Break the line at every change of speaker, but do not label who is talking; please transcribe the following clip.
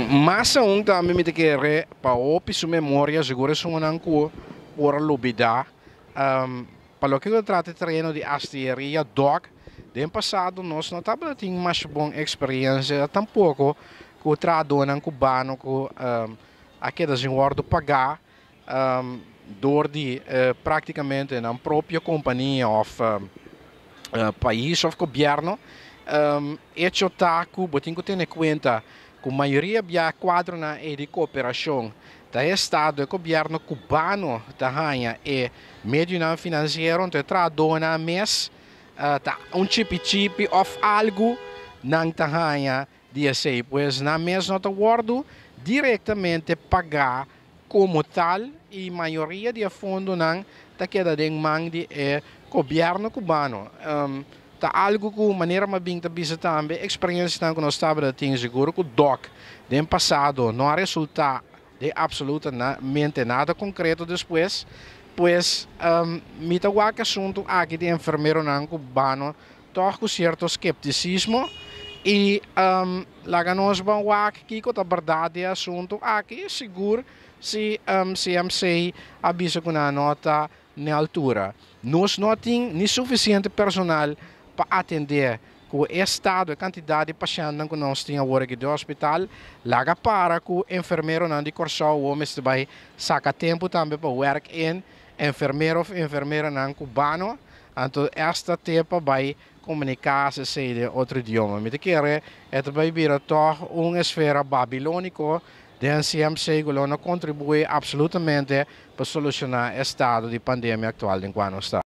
Mas aun tambe mi ta kere pa hopi su memoria, sigur esunnan ku por a lubida pa loke ku ta trata e tereno di Astilleria Dok. Den pasado nos no tabata tin masha bon eksperiencia tampoko ku trahadónan kubano ku a keda sin wòrdu pagá dor di praktikamente nan propio kompania òf pais òf gobièrnu. Echo ta ku bo tin ku tene kuenta ku mayoria bia kuadronan ei di kooperashon ta e estado, e gobièrnu kubano ta haña e medionan finansiero, anto e trahadónan mes ta un chipi chipi òf algu nan ta haña di esei. Pues nan mes no ta wòrdu direktamente pagá komo tal i mayoria di e fondonan ta keda den man di e gobièrnu kubano. Ta algu ku manera mi a bin ta bisa tambe eksperensianan ku nos tabata tin sigur ku dòk den pasado no a resultá den absolutamente nada konkreto despues. Pues mi ta wak e asuntu aki di enfermeronan kubano tòg ku sierto skeptisismo i laga nos ban wak kiko ta bèrdat di e asuntu aki, sigur si CMC a bisa ku nan no ta n'e altura. Nos no tin ni sufisiente personal pa atendé ku e estado, e kantidat di pashèntnan ku nos tin awor aki den hospital. Laga para ku enfermeronan di Kòrsou awor mester bai saka tempu tambe pa wèrk in enfermero òf enfermeranan kubano. Anto esta te pa bai komuniká esei den otro idioma. Mi ta kere e ta bai bira tòg un esfera babilóniko den CMC ku lo no kontribuí apsolutamente pa solushoná e estado di pandemia aktual den kua nos ta.